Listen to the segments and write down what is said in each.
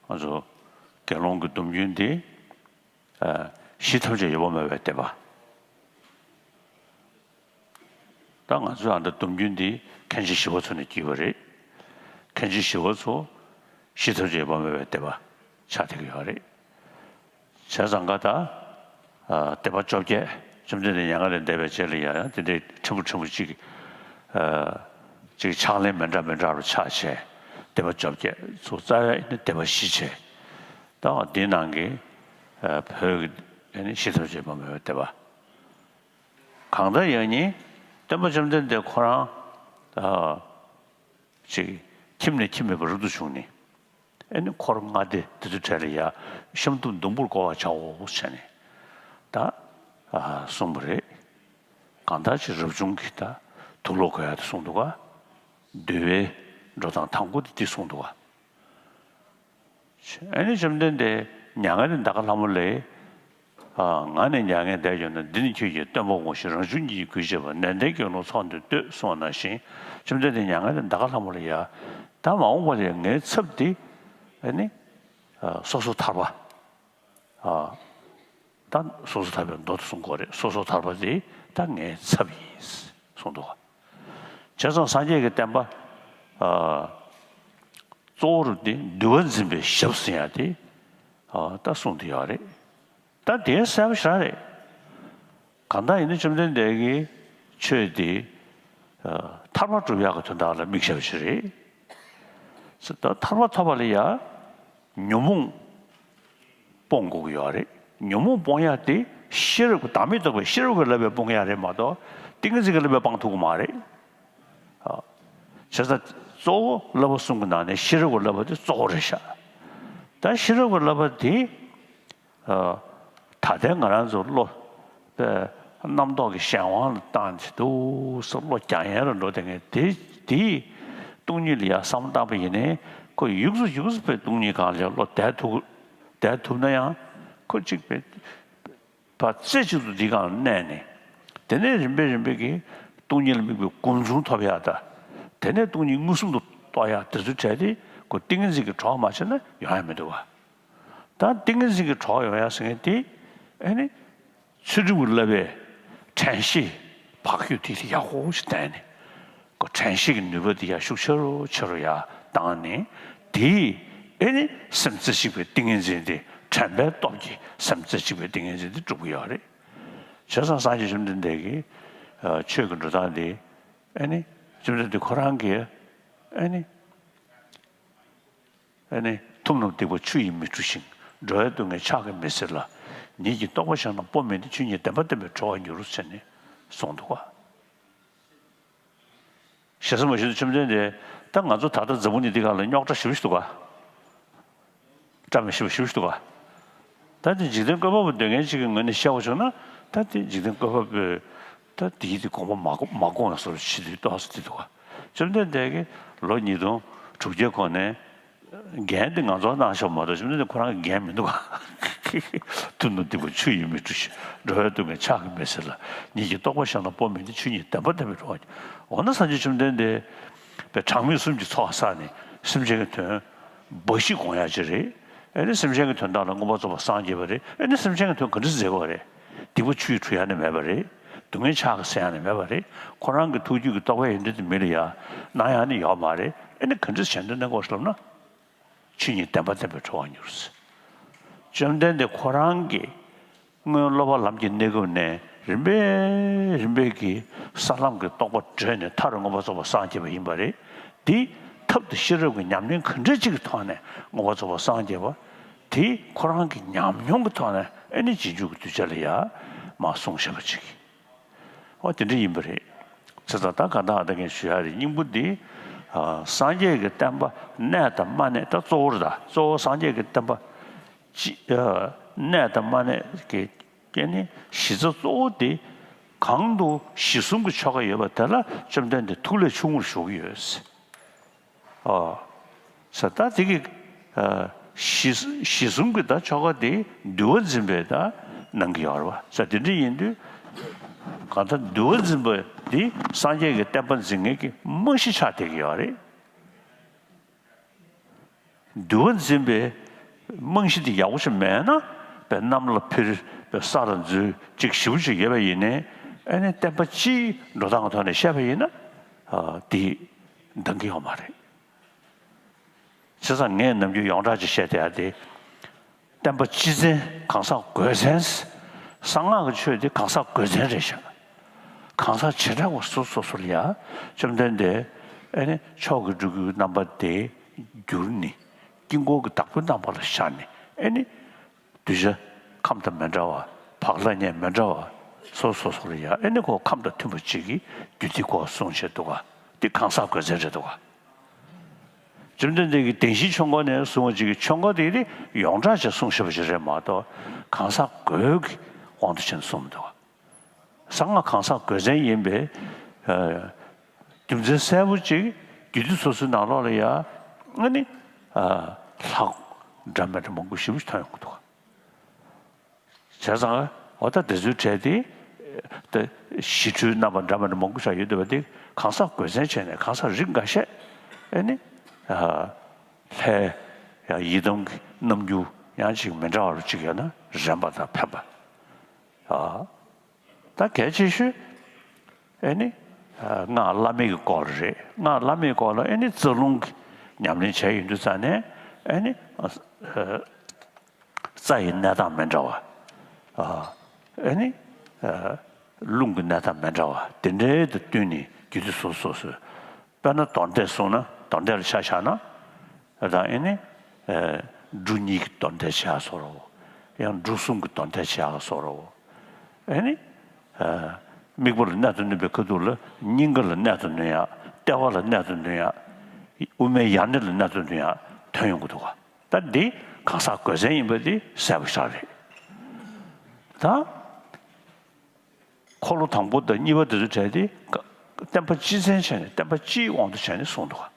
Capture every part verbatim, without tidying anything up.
ང་ཚོ་དགེ་སློང་གི་སྡོམ་རྒྱུན་འདི་ཨ་ཞི་ཐབས་ཅན་ཡོད་པར་སྨྲ་བའི་སྡེ་པ། ད་ང་ཚོས་ཨ་ད་སྡོམ་རྒྱུན་འདི་མཁན་ཆེན་ཞི་བ་འཚོ་ནས་བརྒྱུད་པ་རེད། མཁན་ཆེན་ཞི་བ་འཚོ་ཞི་ཐབས་ཅན་ཡོད་པར་སྨྲ་བའི་སྡེ་པ་ཆགས་བསྡད་ཀྱི་ཡོད་རེད། བྱས་ཙང་ཀ་ད་ཨ་སྡེ་པ་བཅོ་བརྒྱད། བཅོམ་ལྡན་འདས་མྱ་ངན་ལས་འདས་པའི་རྗེས་ལ་ཡང་ཡང་དེ་འདྲའི་ཕྲན་བུ་ཕྲན་བུ་གཅིག་ཨ་གཅིག་ཕྱག་ལེན་མི་འདྲ་མི་འདྲ་རུ་ཆགས་བྱས་སྡེ་པ་བཅོ་བརྒྱད་ཚུར་རྩ་བའི་ནི་སྡེ་པ་བཞི་བྱས། ད་འདི་ནང་གི་ཨ་བོད་ཀྱི་ཨ་ནི་ཞི་ཐབས་ཅན་ཡོད་པར་སྨྲ་བའི་སྡེ་པ། གང་ལྟར་ཡང་ནི་སྟོན་པ་བཅོམ་ལྡན་འདས་ཁོ་རང་ཨ་ཅིག་ཁྱིམ་ནས་ཁྱིམ་མེད་པར་རབ་ཏུ་བྱུང་ནས་ཨ་ནི་འཁོར་ལྔ་སྡེ་དེ་ཚོའི་གྲས་ལ་ཡ་ཤམ་ཐབས་ཟླུམ་པོར་བགོ་བར་བྱའོ་ཟེར་ནས་ད་ཨ་གསུངས་པ་རེད། གང་ལྟར་ཅིག་རབ་བྱུང་གི་ད་དུག་ལོག་བགོ་ཡ་དེ་གསུངས་འདུག་ག་འདུལ་བའི་འགྲོ་སྟངས་དང་པོ་དེ་འདི་གསུངས་འདུག་ག་ཨ་ནི་བཅོམ་ལྡན་འདས་མྱ་ངན་ལས་འདའ་ཁ་ལྷ་མོ་ལས། ཨ་ང་ནི་མྱ་ངན་འདས་གྱུར་ན། འདི་ནི་ཁྱོད་ཀྱི་སྟོན་པ་འོང་ཞིང་། རང་བྱུང་ཉིད་ཀྱིས་གུས་བྱས་པ། ནན་ཏན་དགེ་སློང་ཚོགས་འདིར་སྡོད་གསུངས་པ་ནང་བཞིན་བཅོམ་ལྡན་འདས་མྱ་ངན་ལས་འདའ་ཁ་ལྷ་མོ་ལ་ཡ། ད་མ་འོངས་པ་ལ་ཡ་ངའི་ཚབ་འདི་ཨ་ནི་ཨ་སོ་སོར་ཐར་པ། ཨ་ད་སོ་སོར་ཐར་པའི་མདོ་དེ་གསུང་གི་ཡོད་རེད། སོ་སོར་ཐར་པ་འདི་ད་ངའི་ཚབ་ཡིན་གསུངས་འདུག་ག་བྱས་ཙང་སངས་རྒྱས་ཀྱི་བསྟན་པ་ཨ་གཙོ་བོ་རུ་འདི་འདུལ་བ་འཛིན་པའི་ཞབས་ཟེར་ཡ་དེ་ཨ་ད་གསུངས་བསྡད་ཡོད་རེད། ད་དེ་གསལ་པོ་ཞེ་དྲག་རེད། གང་ལྟར་ཡིན་ན་བཅོམ་ལྡན་འདས་ཀྱི་ཆོས་འདི་ཨ་ཐར་པ་སྒྲུབ་ཡག་གི་དོན་དག་ལ་དམིགས་བྱ་བ་ཞིག་རེད། ད་ཐར་པ་ཐོབ་པ་ལ་ཡ་ཉོན་མོངས་སྤོང་དགོས་ཀྱི་ཡོད་རེད། ཉོན་མོངས་སྤོང་ཡག་དེ་ཤེས་རབ་ཀྱི་བདག་མེད་རྟོགས་པའི་ཤེས་རབ་ཀྱི་བསླབ་པས་སྤོང་ཡག་རེད་མ་གཏོགས་ཏིང་ངེ་འཛིན་གྱི་བསླབ་པས་སྤང་ཐུབ་ཀྱི་མ་རེད། ཨ། བྱས་ཙང་གཙོ་བོ་བསླབ་པ་གསུམ་གྱི་ནང་ནས་ཤེས་རབ་ཀྱི་བསླབ་པ་དེ་གཙོ་བོ་རེད་ཤག་ད་ཤེས་རབ་ཀྱི་བསླབ་པ་དེ་ཨ། ད་ལྟའི་ང་རང་ཚོ་བློ་པའི་རྣམ་རྟོག་གི་གཞན་དབང་ལ་བཏང་བྱས་འདུག་སེ་བློ་རྒྱག་ཡན་ལ་འགྲོ་བསྡད་མཁན་དེ་དེས་སྟོང་ཉིད་ལ་ཡ་བསམ་བློ་བཏང་པ་ཡིན་ནའི་ཁོ་ཡུགས་སུ་ཡུགས་སུ་པའི་སྟོང་ཉིད་སྒང་ལ་བློ་བསྡད་ཐུབ་བསྡད་ཐུབ་ན་ཡང་ཁོ་གཅིག་པའི་བར་རྩེ་གཅིག་ཏུ་འདི་སྒང་ལ་གནས་ནས། དེ་ནས་རིམ་པས་རིམ་པས་ཀྱིས་སྟོང་ཉིད་ལ་དམིགས་པའི་སྒོམ་བྱུང་ཐོབ་ཡག་དང་། དེ་ནས་སྟོང་ཉིད་མངོན་སུམ་དུ་རྟོགས་ཡག་དེ་ཚོའི་གྲས་དེ་ཁོ་ཏིང་ངེ་འཛིན་གྱི་གྲོགས་མ་བྱས་ན་ཡོང་ཡག་མི་འདུག་བ། ད་ཏིང་ངེ་འཛིན་གྱི་གྲོགས་ཡོང་ཡག་ཟེར་མཁན་དེ་ཨ་ནི་ཚུལ་ཁྲིམས་ཀྱི་བསླབ་པའི་དྲན་ཤེས་བག་ཡོད་དེ་ཡག་པོ་ཞིག་བསྟེན་ནས། ཁོ་དྲན་ཤེས་ཀྱི་ནུས་པ་འདི་ཡང་ཤུགས་ཆེ་རུ་ཆེ་རུ་ཡར་བཏང་ནས། དེས་ཨེ་ནི་སེམས་རྩེ་གཅིག་པའི་ཏིང་ངེ་འཛིན་དེ་དྲན་པའི་སྟོབས་ཀྱིས་སེམས་རྩེ་གཅིག་པའི་ཏིང་ངེ་འཛིན་དེ་འགྲུབ་ཀྱི་ཡོད་རེད། བྱས་ཙང་སངས་རྒྱས་བཅོམ་ལྡན་འདས་ཀྱི་ཨ་ཆོས་ཀྱི་འགྲོ་སྟངས་དེ་ཨེ་ནི་བཅོམ་ལྡན་འདས་ཁོ་རང་གིས་ཨེ་ནི། ཨེ་ནི་ཐུབ་རྣམས་སྡིག་པ་ཆུ་ཡིས་མི་འཁྲུ་ཞིང་། འགྲོ་བའི་སྡུག་བསྔལ་ཕྱག་གིས་མི་སེལ་ལ། ཉིད་ཀྱི་རྟོགས་པ་བཞག་ན་སྤོ་མིན་ཏེ། ཆོས་ཉིད་བདེན་པར་བསྟན་པས་གྲོལ་བར་འགྱུར་ཟེར་ནས་གསུངས་འདུག་ག་ཞེ་ས་མ་ཞུ་བཅོམ་ལྡན་འདས་ད་ང་ཚོ་ད་ལྟ་འཛམ་བུ་གླིང་འདི་སྒང་ལ་རྙོག་དྲ་ཞེ་པོ་ཞིག་འདུག་ག་བཀྲ་མི་ཤིས་པ་ཞེ་པོ་ཞིག་འདུག་ག་ད་དེ་འཇིག་རྟེན་བཀོད་པ་པོ་སྡོད་མཁན་ཅིག་གི་ངོས་ནས་བཤད་པ་བྱུང་ན། ད་དེ་འཇིག་རྟེན་བཀོད་པ་པོས་ད་དེའི་དེ་དགོངས་པ་མ་གོ་མ་དགོངས་ཡ་བཟོ་འདྲ་བྱེད་དུས་ཏོག་ཙམ་དེ་འདུག་ག་བཅོམ་ལྡན་འདས་ཀྱིས་ལོ་ཉིས་སྟོང་དྲུག་བརྒྱའི་གོང་ནས་འགན་དེ་ང་ཚོར་གནང་ཤོག་མ་གཏོགས་བཅོམ་ལྡན་འདས་ཁོ་རང་གི་འགན་མི་འདུག་ག་ཐུབ་རྣམས་སྡིག་པ་ཆུ་ཡིས་མི་འཁྲུ་ཞིང་། འགྲོ་བའི་སྡུག་བསྔལ་ཕྱག་གིས་མི་སེལ་ལ། ཉིད་ཀྱི་རྟོགས་པ་བཞག་ན་སྤོ་མིན་ཏེ། ཆོས་ཉིད་བདེན་པར་བསྟན་པས་གྲོལ་བར་འགྱུར། འོ་ན་སངས་རྒྱས་བཅོམ་ལྡན་འདས་པའི་གྲངས་མེད་གསུམ་གྱི་ཚོགས་བསགས་ནས་སེམས་ཅན་གྱི་དོན་འབའ་ཞིག་དགོངས་ཡག་ཅིག་རེད། ཨེ་ནི་སེམས་ཅན་གྱི་དོན་དག་ལ་མངོན་པར་རྫོགས་པར་སངས་རྒྱས་པ་རེད། ཨེ་ནི་སེམས་ཅན་གྱི་དོན་ག་འདྲ་མཛད་དགོས་རེད། སྡིག་པ་ཆུ་ཡིས་འཁྲུ་ཡག་ནི་མེད་པ་རེད། སྡུག་བསྔལ་ཕྱག་གིས་སེལ་ཡག་ནི་མེད་པ་རེད། ཁོ་རང་གི་ཐུགས་རྒྱུད་ཀྱི་རྟོགས་པའི་ཡོན་ཏན་དེ་མི་ལ་ཡ་གནང་ཡག་ནི་ཡོད་མ་རེད། ཨེ་ནི་ག་འདྲ་བྱས་ནས་གནང་དགོས་ལབ་ན། ཆོས་ཉིད་བདེན་པར་བསྟན་པས་གྲོལ་བར་འགྱུར། བཅོམ་ལྡན་འདས་ཁོ་རང་གིས་སྔོན་སློབ་པ་ལམ་གྱི་གནས་སྐབས་ནས་རིམ་པས་རིམ་པས་ཀྱིས་ས་ལམ་གྱི་རྟོགས་པ་བགྲོད་ནས་མཐར་མངོན་པར་རྫོགས་པར་སངས་རྒྱས་པ་ཡིན་པ་རེད། དེའི་ཐབས་དང་ཤེས་རབ་ཀྱི་ཉམས་ལེན་ག་འདྲ་ཅིག་གི་ཐོག་ནས་མངོན་པར་རྫོགས་པར་སངས་རྒྱས་པ། དེ་ཁོ་རང་གི་ཉམས་མྱོང་གི་ཐོག་ནས་ཨེ་ནི་རྗེས་འཇུག་གི་གདུལ་བྱ་ལ་ཡ་མར་གསུངས་བཞག་པ་ཅིག་འོ་དེ་འདྲ་ཡིན་པ་རེད། བྱས་ཙང་ད་ག་ད་ཨ་ད་ངས་ཞུ་ཡག་རེད། སྙིང་པོ་འདི་ཨ་སངས་རྒྱས་ཀྱི་བསྟན་པ་གནས་དང་མ་གནས། ད་གཙོ་བོར་ད་གཙོ་བོ་སངས་རྒྱས་ཀྱི་བསྟན་པ་ཅི་ཨ་གནས་དང་མ་གནས་ཀྱི་ཀྱི་ནི་གཞི་རྩ་གཙོ་བོ་དེ་གང་དུ་གཞི་གསུམ་གྱི་ཆོ་ག་ཡོད་པ་དེ་ལ་བཅོམ་ལྡན་འདས་ཐུགས་ལས་ཆུང་ངུར་བཞུགས་ཡོད། ཨོ། ས་ད་དེ་གི་ཨ་གཞི་གཞི་གསུམ་གྱི་ད་ཆོ་ག་དེ་འདུལ་བ་འཛིན་པའི་ད་གནང་གི་ཡོད་རེད་བ། ས་དེ་འདྲ་ཡིན་དུས་གང་ལྟར་འདུལ་བ་འཛིན་པ་དེ་སངས་རྒྱས་ཀྱི་བསྟན་པ་འཛིན་མཁན་གྱི་རྨང་གཞི་ཆགས་བསྡད་ཀྱི་ཡོད་རེད། འདུལ་བ་འཛིན་པའི་ རྨང་གཞི་དེ་ཡག་པོ་ཞིག་མེད་ན་པའི་གནམ་ལ་འཕུར་པའི་ས་ལ་འཛུལ་ཅིག་ཞེ་པོ་ཅིག་ཡོད་པ་ཡིན་ནའི། ཨ་ནི་བསྟན་པ་སྤྱིའི་འགྲོ་སྟངས་ཐོག་ནས་བཤད་པ་ཡིན་ན། ཨ་དེ་འདང་གི་ཡོད་མ་རེད། བྱས་ཙང་ངས་ནམ་རྒྱུན་ཡོངས་གྲགས་ཅིག་བཤད་བསྡད་ཡ་དེ། བསྟན་པ་སྤྱི་མཚན་གང་ཟག་སྒོས་མཚན། གསང་སྔགས་ཀྱི་ཆོས་དེ་གང་ཟག་སྒོས་མཚན་རེད་ཤག་གང་ཟག་བྱེ་བྲག་པ་སོ་སོ་སོ་ལ་ཡ། བཅོམ་ལྡན་འདས་ཨེ་ནི་མཆོག་གི་སྤྲུལ་སྐུའི་རྣམ་པ་དེ་བསྒྱུར་ནས་དཀྱིལ་འཁོར་གྱི་བདག་པོའི་རྣམ་པ་ལ་ཤར་ནས་ཨེ་ནི། གདུལ་བྱ་ཁམས་དང་མི་འདྲ་བ། བག་ལ་ཉལ་མི་འདྲ་བ། སོ་སོ་སོ་ལ་ཡ་ཨེ་ནི་ཁོ་ཁམས་དང་མཐུན་པ་ཅིག་གི་རྒྱུད་སྡེ་ཁོ་གསུངས་བྱས་འདུག་ག་དེ་གང་ཟག་སྒོས་མཚན་རེད་འདུག་ག་བཅོམ་ལྡན་འདས་ཀྱིས་བདེན་བཞིའི་ཆོས་འཁོར་ནས་གསུངས་པ་ཅིག་གི་ཆོས་འཁོར་དེ་ནི་ཡོངས་གྲགས་ཅིག་གསུངས་བཞག་པ་ཅིག་རེད་མ་གཏོགས། གང་ཟག་སྒོས་ཀྱི་དབང་དུ་བྱས་ནས་གསུངས་མི་འདུག་ག་གསང་སྔགས་གང་ཟག་སྒོས་མཚན་ཡིན་པའི་ཨ་རྒྱུ་མཚན་གསལ་པོ་ཅིག་རྒྱུད་སྡེ་སོ་སོའི་ནང་ལོགས་ལ་ཡ་ཨ་ནི་ཨ་ལྷག་འདྲ་མི་འདྲ་མང་པོ་ཞེ་པོ་ཅིག་ཐོན་ཡོང་གི་འདུག་ག་བྱས་ཙང་འོ་ད་དེ་ཚོའི་གྲས་དེ། ད་ཞི་ཁྲོའི་རྣམ་པ་འདྲ་མི་འདྲ་མང་པོ་ཞིག་ཡོད་འདུག་པ་དེ་གང་ཟག་སྒོས་མཚན་བྱས་ནས་གང་ཟག་རིགས་འགའ་ཤས་ཨེ་ནི་ཨ་ལྷའི་ཡང་ཡི་དམ་གྱི་རྣམ་འགྱུར་ཡང་ཅིག་མི་འདྲ་བ་ཅིག་ཡོད་ན་རན་པ་དང་ཕན་པ། ཨ་ད་གལ་ཆེ་ཤོས་ཨེ་ནི་ཨ་སྔགས་བླ་མེད་ཀྱི་སྐོར་རེད། སྔགས་བླ་མེད་སྐོར་ལ་ཨེ་ནི་རྩ་རླུང་གི་ཉམས་ལེན་བྱས་ཡོང་དུས་ཙ་ནས་ཨེ་ནི་ཨ། རྩ་ཡི་གནས་སྟངས་མི་འདྲ་བ། ཨ་ཨེ་ནི་ཨ་རླུང་གི་གནས་སྟངས་མི་འདྲ་བ་དེ་འདྲའི་དང་བསྟུན་ནས་རྒྱུད་སྡེ་སོ་སོ་སོ་སོའི། དཔེར་ན་དོར་འདས་གསུངས་ན་དོར་འདས་ལ་ཆ་བཞག་ན། ད་ཨེ་ནི་ཨ་འབྲུ་གཉིས་ཀྱི་དོར་འདས་བྱེད་ཡག་བཟོ་འདྲ་བོ། ཡང་འབྲུ་གསུམ་གྱི་དོར་འདས་བྱེད་ཡག་བཟོ་འདྲ་བོ། ཨེ་ནི་ཨ་དམིགས་པ་ལ་གནད་དུ་བསྣུན་པའི་ཁ་ཐུག་ལ་སྙིང་ག་ལ་གནད་དུ་བསྣུན་ཡག་ལྟེ་བ་ལ་གནད་དུ་བསྣུན་ཡག་དབུ་མའི་ཡར་སྣེ་ལ་གནད་དུ་བསྣུན་ཡག་ཐོན་ཡོང་གི་འདུག་ག་ད་འདི་གང་ཟག་སྒོས་མཚན་ཡིན་པ་འདི་གསལ་པོ་ཞེ་དྲག་རེད། ད་འཁོར་ལོ་དང་པོ་དང་གཉིས་པ་དེ་ཚོའི་གྲས་དེ་བསྟན་པ་སྤྱི་མཚན་བྱས་ནས་བསྟན་པ་སྤྱིའི་དབང་དུ་བྱས་ནས་གསུངས་འདུག་ག་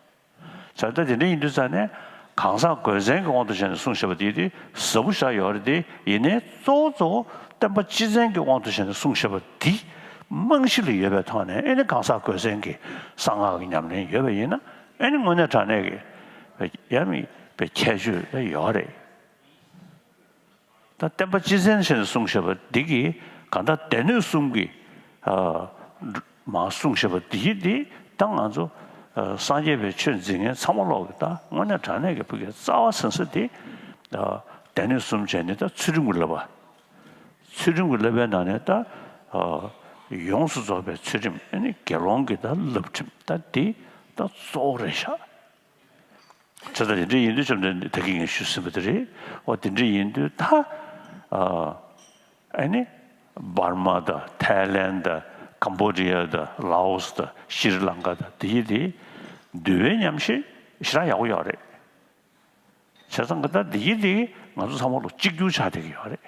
བྱས་ཙང་དེ་འདྲ་ཡིན་དུས་ཙ་ནས་གང་ཟག་སྒོས་མཚན་གྱི་དབང་དུ་བྱས་ནས་གསུངས་བཞག་པ་དེ་དེ་ཟབ་པོ་ཞེ་དྲག་ཡོད་རེད་དེ། ཡིན་ནའི་གཙོ་བོ་གཙོ་བོ་བསྟན་པ་སྤྱི་མཚན་གྱི་དབང་དུ་བྱས་ནས་གསུངས་བཞག་པ་དེ་རྨང་གཞི་ལ་ཡོད་པའི་ཐོག་ནས་ཨེ་ནི་གང་ཟག་སྒོས་མཚན་གྱི་གསང་སྔགས་ཀྱི་ཉམས་ལེན་ཡོད་པ་ཡིན་ན་ཨེ་ནི་དངོས་གནས་དྲང་གནས་ཀྱི་ཡ་མི་པའི་ཁྱད་ཆོས་ལ་ཡོད་རེད། ད་བསྟན་པ་སྤྱི་མཚན་བྱས་ནས་གསུངས་བཞག་པ་འདི་གིས་གང་ལྟར་སྡེ་སྣོད་གསུམ་གྱི་ཨ་མར་གསུངས་བཞག་པ་འདི་འདི་ད་ང་ཚོ་ཨ་སངས་རྒྱས་པའི་ཆོས་འཛིན་མཁན་ཚང་མ་ལོག་གི་ད་དངོས་གནས་དྲང་གནས་ཀྱི་ཕ་གི་རྩ་བ་ཟེར་ས་དེ་ཨ་སྡེ་སྣོད་གསུམ་བྱས་ནས་ད་ཚུལ་ཁྲིམས་ཀྱི་བསླབ་པ། ཚུལ་ཁྲིམས་ཀྱི་བསླབ་པའི་ནང་ནས་ད་ཨ་ཡོངས་སུ་རྫོགས་པའི་ཚུལ་ཁྲིམས་ཨ་ནི་དགེ་སློང་གི་ད་བསླབ་ཁྲིམས་ད་འདི་ད་གཙོ་བོ་རེད་ཤག་བྱས་ཙང་དེ་འདྲ་ཡིན་དུས་བཅོམ་ལྡན་འདས་ད་གིན་ངས་ཞུས་ཟིན་པ་དེ་རེད། འོ་དེ་འདྲ་ཡིན་དུས་ད་ཨ་ཨ་ནི་འབར་མ་དང་ཐའི་ལེན་དང་ཀམ་བོ་ཌི་ཡ་དང་ལའོ་སི་དང་ཤྲི་ལང་ཀ་དང་དེ་ཡི་དེ་འདུལ་བའི་ཉམས་བཞེས་ཞེ་དྲག་ཡག་པོ་ཡོད་རེད། བྱས་ཙང་གི་ད་དེ་ཡི་དེ་ང་ཚོ་ཚང་མ་ལོ་གཅིག་གྱུར་ཆགས་བསྡད་ཀྱི་ཡོད་རེད།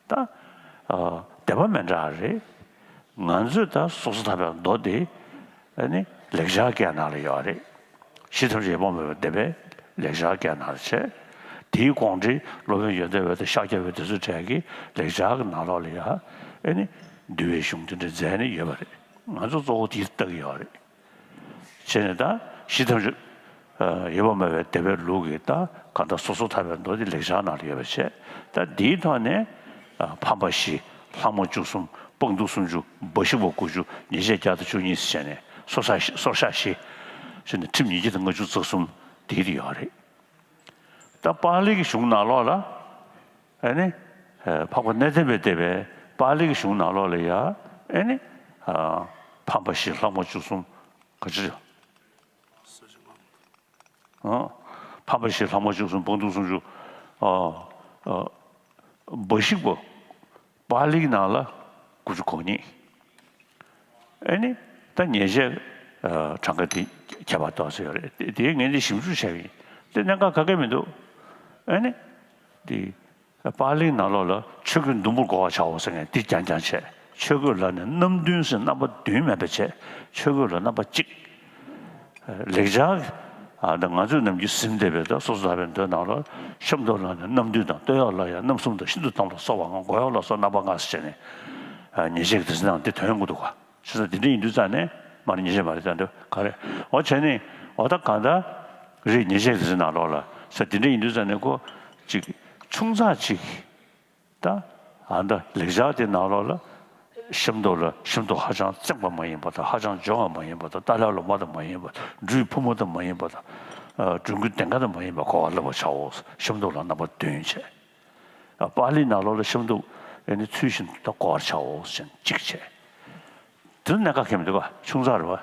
ད་ཨ་སྡེ་པ་མི་འདྲ་བ་རེད། ང་ཚོས་ད་སོ་སོ་ཐར་པའི་མདོ་དེ་ཨ་ནི་ལེགས་སྦྱར་སྐད་ནང་ལ་ཡོད་རེད། ཞི་ཐབས་ཤེས་དབང་མེད་པའི་སྡེ་པས་ལེགས་སྦྱར་སྐད་ནང་ལ་བྱས། དེའི་དགོངས་འགྲེལ་སློབ་དཔོན་ཡོན་ཏན་འོད་དང་ཤཱཀྱ་པའི་དེ་ཚོའི་གྲས་ཀྱིས་ལེགས་སྦྱར་གྱི་ནང་ལོགས་ལ་ཡ་ཨ་ནི་འདུལ་བའི་གཞུང་དེ་འདྲ་མཛད་ནས་ཡོད་པ་རེད། ང་ཚོ་གཙོ་བོ་དེ་ལྟ་གི་ཡོད་རེད། བྱས་ནས་ད་ཞི་ཐབས་ཤེས་དབང་མེད་པའི་སྡེ་པའི་ལུགས་ཀྱི་ད་གང་ལྟར་སོ་སོ་ཐར་པའི་མདོ་དེ་ལེགས་སྦྱར་ནང་ལ་ཡོད་པ་བྱས། ད་འདིའི་ཐོག་ནས་ཨ་ཕམ་པ་བཞི་ལྷག་མ་བཅུ་གསུམ་སྤངས་རྟོགས་སུམ་ཅུ་འབའ་ཞིག་པ་དགུ་བཅུ་ཉེས་བྱས་བརྒྱ་དང་བཅུ་གཉིས་ཟེར་བྱས་ནས་སོར་ས་བཞི་སོར་ས་བཞི་བྱས་ནས་ཁྲིམས་ཉིས་བརྒྱ་དང་ལྔ་བཅུ་རྩ་གསུམ་དེ་ཡོད་རེད། ད་པཱ་ལི་གི་གཞུང་ནང་ལོགས་ལ་ཨ་ནི་ཨ་འཕགས་པ་གནས་བརྟན་པའི་སྡེ་པའི་པཱ་ལི་གི་གཞུང་ནང་ལོགས་ལ་ཡ་ཨ་ནི་ཨ་ཕམ་པ་བཞི་ལྷག་མ་བཅུ་གསུམ་ག་ཅི་རེད། ཨ་ཕམ་པ་བཞི་ལྷག་མ་བཅུ་གསུམ་སྤངས་རྟོགས་སུམ་ཅུ། ཨ་ཨ་འབའ་ཞིག་པ་པཱ་ལིའི་ནང་ལ་དགུ་བཅུ་གོ་གཉིས། ཨ་ནི་ད་ཉེས་བྱས་ཨ་གྲངས་ཀ་དེ་ཁྱད་པར་ཏོག་ཙམ་ཡོད་རེད། དེ་དེ་ངས་འདི་ཞིབ་འཇུག་བྱས་པ་ཡིན། དེ་གནད་འགག་ག་གེ་མི་འདུག་ཨ་ནི་དེ། པཱ་ལིའི་ནང་ལོགས་ལ་ཆོས་གོས་ཟླུམ་པོར་བགོ་བར་བྱའོ་ཟེར་མཁན་འདི་རྐྱང་རྐྱང་བྱས། ཆོས་གོས་ལ་ནི་རྣམ་བདུན་ཟེར་རྣམ་པ་བདུན་མེད་པ་བྱས། ཆོས་གོས་ལ་རྣམ་པ་གཅིག། ལེགས་སྦྱར་ཨ་ད་ང་ཚོས་ནམ་རྒྱུན་ཟིན་བསྡད་པའི་ད་སོ་སོ་ཐར་པའི་མདོའི་ནང་ལ་ཤམ་ཐབས་ལ་ནི་རྣམ་བདུན་དང་སྟོད་གཡོགས་ལ་ཡང་རྣམ་གསུམ་དང་ཤིན་ཏུ་དམ་ལ་སོགས་པ་ལྔ། མགོ་གཡོགས་ལ་སོགས་རྣམ་པ་ལྔ་ཟེར་བྱས་ནས་ཉེས་བྱས་ཀྱི་དེ་ཚོ་ནང་དེ་ཐོན་ཡོང་གི་འདུག་ག་བྱས་ཙང་དེ་འདྲ་ཡིན་དུས་ཙང་ནས་མ་རེད། ཉེས་བྱས་མ་རེད། ད་འདི་ག་རེད། འོ་བྱས་ནས་འོ་ད་གང་ལྟར་རེད། ཉེས་བྱས་དེ་ཚོའི་ནང་ལོགས་ལ་ས་དེ་འདྲ་ཡིན་དུས་ཙང་ནས་ཁོ་ ཅིག་ཆུང་ཙག་ཅིག་ད་ཨ་ད་ལེགས་སྦྱར་དེ་ནང་ལོགས་ལ་ཤེས་རབ་ལ་ཤེས་རབ་ཧ་ཅང་བཙན་པ་མ་ཡིན་པ་དང་། ཧ་ཅང་སྦྱོང་བ་མ་ཡིན་པ་དང་། ཏཱ་ལའི་བླ་མ་དང་མ་ཡིན་པ། སྦྲུལ་ཕོ་མོ་དང་མ་ཡིན་པ་དང་། སྦྲུལ་མགོན་གདེངས་དཀར་དང་མ་ཡིན་པ་གོ་བ་ལེན་པར་བྱའོ། ཤེས་རབ་ལ་རྣམ་པ་བདུན་བྱས། པཱ་ལིའི་ནང་ལོགས་ལ་ཤེས་རབ་ཨེ་ནི་ཚུལ་བཞིན་དུ་གོ་བར་བྱའོ་ཟེར་ནས་གཅིག་བྱས། དེ་ནས་ག་གེ་མི་འདུག་ག་ཆུང་ཙག་རེད་བ།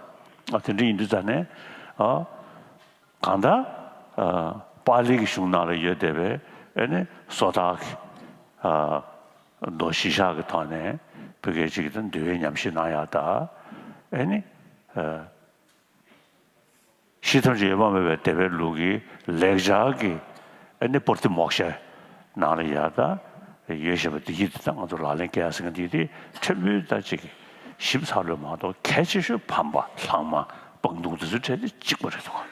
ཨ་དེ་འདྲ་ཡིན་དུས་ཙ་ནས་ཨ་གང་ལྟར་ཨ་པཱ་ལི་གི་གཞུང་ནང་ལ་ཡོད་བསྡད་པའི་ཨེ་ནི་སོ་ཐར་གྱི་ཨ་མདོ་གཞི་བཞག་གི་ཐོག་ནས་བོད་སྐད་ཅིག་གི་འདུལ་བའི་ཉམས་ཞིབ་གནང་ཡག་དང་། ཨེ་ནི་ཨ་ཤེས་ཐམས་ཅད་ཡོད་པ་མེད་པའི་སྡེ་པའི་ལུགས་ཀྱི་ལེགས་སྦྱར་གྱི་ཨེ་ནི་པུར་ཏི་མོག་ཤའི་ནང་ལ་ཡ་ད་ཡོད་བཞག་པ་འདི་ཡིད་དེ་ད་ང་ཚོ་ལག་ལེན་བཀལ་ཟེར་མཁན་འདི་དེ་ཕྲན་བུ་ད་ཅིག་ཞིབ་ཚགས་ལོས་མ་གཏོགས། གལ་ཆེ་ཤོས་ཕམ་པ་ལྷག་མ་སྤང་ལྟུང་དེ་ཚོའི་གྲས་དེ་གཅིག་པ་རེད་འདུག་ག་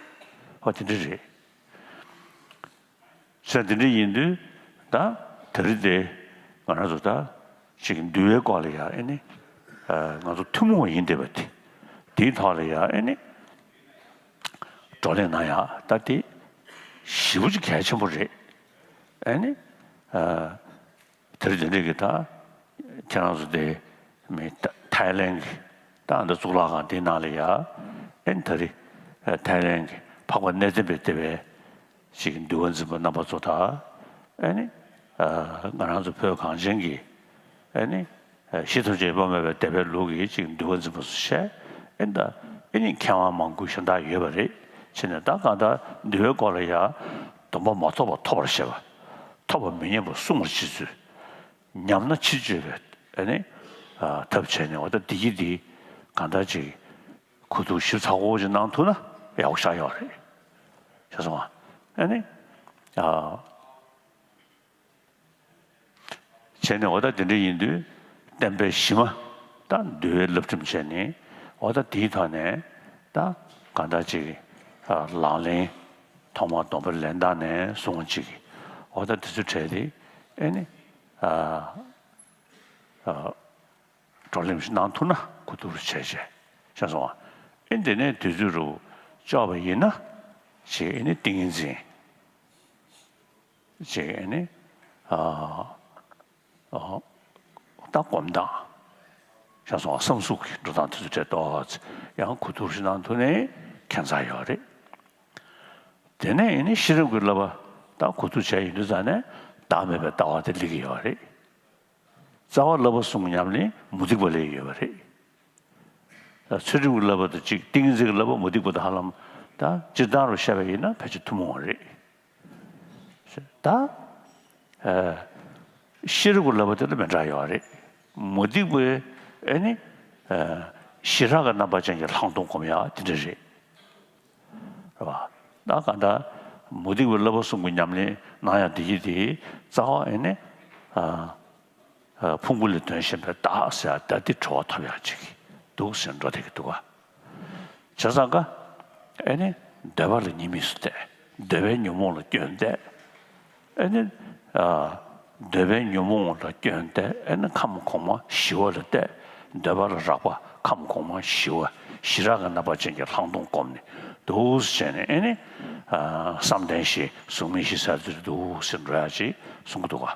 ཧོ་དེ་འདྲ་རེད། ཟེར་དེ་འདྲ་ཡིན་དུས་ད་དེ་རིང་དེ་ང་རང་ཚོ་ད་ཅིག་འདུལ་བའི་སྐོར་ལ་ཡ་ཨེ་ནི་ང་ཚོ་ཐུན་མོང་བ་ཡིན་བསྡད་པ་དེ་དེའི་ཐོག་ལ་ཡ་ཨེ་ནི་བགྲོ་གླེང་གནང་ཡག་ད་དེ་ཞེ་པོ་ཅིག་གལ་ཆེན་པོ་རེད། ཨེ་ནི་དེ་རིང་དེ་འདྲ་གི་ད་ཁྱེད་རང་ཚོ་དེ་མི་ཐའི་ལེན་གི་ད་འདི་གཙུག་ལག་ཁང་དེའི་ནང་ལ་ཡ་ཨེ་ནི་ད་རེས་ཐའི་ལེན་གི་འཕགས་པ་གནས་བརྟན་པའི་སྡེ་པའི་ཅིག་འདུལ་བ་འཛིན་པ་རྣམ་པ་ཚོ་དང་། ཨེ་ནི་ང་རང་ཚོ་བོད་གངས་ཅན་གྱི་ཨེ་ནི་ཤེས་ཐམས་ཅད་ཡོད་པ་མེད་པའི་སྡེ་པའི་ལུགས་ཀྱི་ཅིག་འདུལ་བ་འཛིན་པ་ཚོ་བྱས། ཨེ་ནི་ད་ཨེ་ནི་མཁས་དབང་མང་པོ་གཞན་དག་ཡོད་པ་རེད། བྱས་ནས་ད་གང་ལྟར་འདུལ་བའི་སྐོར་ལ་ཡ་སྡོམ་པ་མ་ཐོབ་པ་ཐོབ་པར་བྱེད་པ། ཐོབ་པ་མི་ཉན་པ་བསྲུང་བར་བྱེད་ཚུལ། ཉམས་ན་ཕྱིར་བཅོས་པའི་ཨེ་ནི་ཐབས་བྱས་ནས་འོ་ད་འདི་ཡི་འདི་གང་ལྟར་ཅིག་གོ་བསྡུར་ཞིབ་ཚགས་པོ་ཅིག་གནང་ཐུབ་ན་ཡག་པོ་ཞེ་དྲག་ཡོད་རེད། ཤེས་སོང་ང་། ཨེ་ནི་ཨ་བྱས་ནས་འོ་ད་དེ་འདྲ་ཡིན་དུས་བསྟན་པའི་གཞི་མ་ད་འདུལ་བའི་བསླབ་ཁྲིམས་བྱས་ནས་འོ་ད་དེའི་ཐོག་ནས་ད་གང་ལྟར་ཅིག་ཨ་ལག་ལེན་ཐོག་མར་སྡོམ་པ་ལེན་སྟངས་ནས་བཟུང་ཅིག་འོ་ད་དེ་ཚོ་གྲས་དེ་ཨེ་ནི་ཨ་ཨ། བགྲོ་གླེང་ཞིག་གནང་ཐུབ་ན་གོ་བསྡུར་བྱས་བྱས་ཤེས་སོང་ང་། ཨེ་འདི་ནས་དུས་ཚོད་རུ་ལྕོགས་པ་ཡིན་ན་ཅིག་ཨེ་ནི་ཏིང་ངེ་འཛིན་ཅིག་ཨེ་ནི་ཨ་ཨ་ད་སྒོམ་སྟངས་ཤེས་སོང་ང་། བསམ་གཟུགས་ཀྱི་འགྲོ་སྟངས་དེ་ཚོ་གྲས་ཏོག་ཙམ་ཡང་གོ་བསྡུར་ཞིག་གནང་ཐུབ་ན་ཁྱད་མཚར་ཡོད་རེད། དེ་ནས་ཨེ་ནི་ཤེས་རབ་ཀྱི་བསླབ་པ་ད་གོ་བསྡུར་བྱས་ཡོང་དུས་ཙ་ནས་བདག་མེད་པའི་ལྟ་བ་དེ་སླེབས་ཀྱི་ཡོད་རེད། རྩ་བ་བསླབ་པ་གསུམ་ཉམས་ལེན་མུ་སྟེགས་པ་ལས་ཡོད་པ་རེད། ཚུལ་ཁྲིམས་ཀྱི་བསླབ་པ་དང་གཅིག་ཏིང་ངེ་འཛིན་གྱི་བསླབ་པ་མུ་སྟེགས་པ་དང་ཧ་ལམ་ད་སྤྱིར་བཏང་རུ་བཤད་པ་ཡིན་ན་ཕལ་ཆེར་ཐུན་མོང་བ་རེད། ད་ཨ་ཤེས་རབ་ཀྱི་བསླབ་པ་དེ་ལ་མི་འདྲ་ཡོད་རེད། མུ་སྟེགས་པའི་ཨེ་ནི་ཨ་ཞི་རགས་ཀྱི་རྣམ་པ་ཅན་གྱི་ལྷག་མཐོང་སྒོམ་ཡག་དེ་འདྲ་རེད། རེད་བ། ད་གང་ལྟར་མུ་སྟེགས་པའི་བསླབ་པ་གསུམ་གྱི་ཉམས་ལེན་གནང་ཡག་འདི་ཡིན་དེ་རྩ་བ་ཨེ་ནི་ཨ་ཨ་ཕུང་པོ་ལས་དོན་གཞན་པའི་བདག་ཟེར་ཡག་ད་འདི་གྲོལ་བ་ཐོབ་ཡག་ཅིག་འདུག་ཟེར་འགྲོ་བསྡད་ཀྱི་འདུག་ག་བྱས་ཙང་ཀ་ཨེ་ནི་འདོད་པ་ལ་གཉིས་དམིགས་སུ་བལྟས། འདོད་པའི་ཉོན་མོངས་ལ་སྐྱོན་བལྟས། ཨེ་ནི་ཨ་འདོད་པའི་ཉོན་མོངས་ལ་སྐྱོན་བལྟས། ཨེ་ནི་ཁམས་གོང་མ་ཞི་བ་ལ་བལྟས། འདོད་པ་ལ་རགས་པ་ཁམས་གོང་མ་ཞི་བ་ཞི་རགས་ཀྱི་རྣམ་པ་ཅན་གྱི་ལྷག་མཐོང་བསྒོམས་ནས་འདུག་སེ་བྱས་ནས་ཨེ་ནི་ཨ་བསམ་གཏན་བཞི་གཟུགས་མེད་བཞི་ཟེར་དུས་འདུག་སེ་འགྲོ་ཡག་ཅིག་གསུང་གི་འདུག་ག་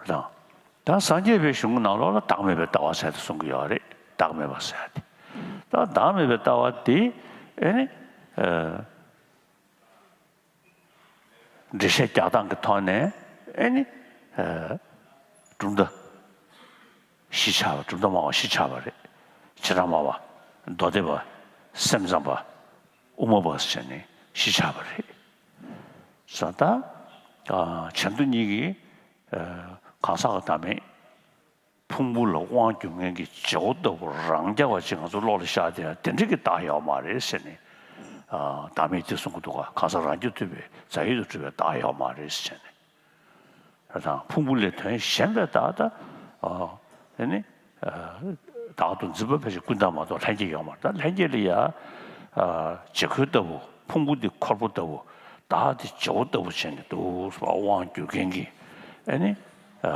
དང་། ད་སངས་རྒྱས་པའི་གཞུང་གི་ནང་ལོགས་ལ་བདག་མེད་པའི་ལྟ་བ་ཟེར་དེ་གསུང་གི་ཡོད་རེད། བདག་མེད་པ་ཟེར་དེ། ད་བདག་མེད་པའི་ལྟ་བ་དེ་ཨེ་ནི་ཨ་འགྲེལ་བཤད་རྒྱག་སྟངས་ཀྱི་ཐོག་ནས་ཨེ་ནི་ཨ་གྲུབ་མཐའ་བཞི་ཆགས་པ། གྲུབ་མཐའ་སྨྲ་བ་བཞི་ཆགས་པ་རེད། བྱེ་བྲག་སྨྲ་བ། མདོ་སྡེ་པ། སེམས་ཙམ་པ། དབུ་མ་པ་ཟེར་ནས་བཞི་ཆགས་པ་རེད། ས་ད་ཨ་བྱེ་མདོ་གཉིས་ཀྱིས་ཨ་གང་ཟག་གི་བདག་མེད་ཕུང་པོ་ལ་དབང་སྒྱུར་མཁན་གྱི་བྱེད་པོ་ལྟ་བུ་རང་རྐྱ་བ་ཅིག་ང་ཚོ་བློ་ལ་ཤར་བསྡད་ཡག་དེ་འདྲ་གི་བདག་ཡོད་མ་རེད་ཟེར་ནས་ཨ་བདག་མེད་དེ་གསུང་གི་འདུག་ག་གང་ཟག་རང་རྐྱ་ཐུབ་པའི་རྫས་ཡོད་དུ་གྲུབ་པའི་བདག་ཡོད་མ་རེད་ཟེར་ནས། དང་ཕུང་པོ་ལས་དོན་གཞན་པའི་བདག་ད་ཨ་ཨེ་ནི་ཨ་བདག་ཏུ་འཛིན་པ་ཕལ་ཆེར་ཀུན་བཏགས་མ་གཏོགས་ལྷན་སྐྱེས་ཡོད་མ་རེད། ད་ལྷན་སྐྱེས་ལ་ཡ་ཨ་བྱེད་ཁོལ་ལྟ་བུ། ཕུང་པོ་འདི་ཁོལ་པོ་ལྟ་བུ། བདག་འདི་བྱེད་པོ་ལྟ་བུ་བྱས་ནས་འདུག་སེ་དབང་སྒྱུར་མཁན་གྱི་ཨེ་ནི་ཨ་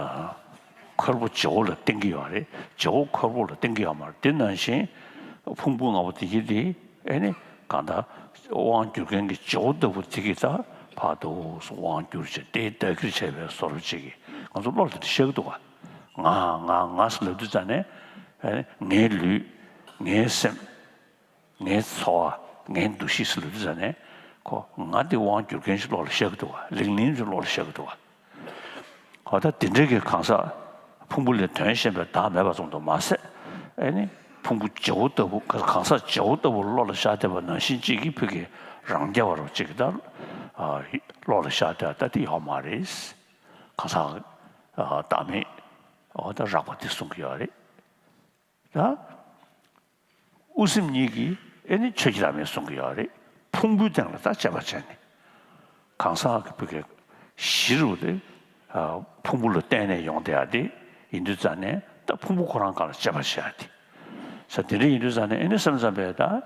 ཁོལ་པོ་བྱེད་པོ་ལ་བསྟན་གྱི་ཡོད་རེད། བྱེད་པོ་ཁོལ་པོ་ལ་བསྟན་གྱི་ཡོད་མ་རེད། དེ་ནང་བཞིན་ཕུང་པོ་ལྔ་པོ་དེ་ཡི་དེ་ཨེ་ནི་གང་ལྟར་དབང་སྒྱུར་མཁན་གྱི་བྱེད་པོ་ལྟ་བུ་དེ་གིས་ད་ བར་དུ་དབང་བསྒྱུར་བྱས་ཏེ་བདག་གིར་བྱས་པའི་བཟོ་འདྲ་ཅིག་གིས་ང་ཚོ་བློ་ལ་དེ་འདྲ་ཤར་གི་འདུག་ག་ང་ང་ང་ཟེར་ལབ་དུས་ཙང་ནས་ཨ་ནི་ངའི་ལུས་ངའི་སེམས། ངའི་འཚོ་བ། ངའི་འདུ་ཤེས་ཟེར་ལབ་དུས་ཙང་ནས་ཁོ་ང་དེ་དབང་བསྒྱུར་མཁན་ཞིག་བློ་ལ་ཤར་གི་འདུག་ག་ལིང་ལིང་ཞིག་བློ་ལ་ཤར་གི་འདུག་ག་འོ་ད་དེ་འདྲའི་གི་གང་ཟག་ཕུང་པོ་ལས་དོན་གཞན་པའི་བདག་མེད་པ་ཙམ་དུ་མ་ཟད། ཨེ་ནི་ཕུང་པོ་བརྗེ་བོ་ལྟ་བུ་གང་ཟག་བརྗེ་བོ་ལྟ་བུ་བློ་ལ་ཤར་བསྡད་པ་ནང་བཞིན་གཅིག་གིས་ཕ་གི་རང་རྐྱ་བ་རུ་གཅིག་གིས་ད་བློ་ལ་ཤར་བསྡད་ད་དེ་ཡོད་མ་རེད། གང་ཟག་བདག་མེད་འོ་ད་རགས་པ་དེ་གསུང་གི་ཡོད་རེད། ད། དབུ་སེམས་གཉིས་ཀྱིས་ཨེ་ནི་ཆོས་ཀྱི་བདག་མེད་གསུང་གི་ཡོད་རེད། ཕུང་པོའི་སྟེང་ལ་ད་དཔྱད་པ་བྱས་ནས། གང་ཟག་གི་བུ་གའི་གཞི་རུ་དེ་ཕུང་པོ་ལ་བརྟེན་ནས་ཡོང་བསྡད་ཡ་དེ་ཡིན་དུས་ཙང་ནས་ད་ཕུང་པོ་ཁོ་རང་སྒང་ལ་དཔྱད་པ་བྱེད་ཡ་དེ། ས་དེ་འདྲ་ཡིན་དུས་ཙང་ནས་ཨེ་ནི་སེམས་ཙམ་པས་ད།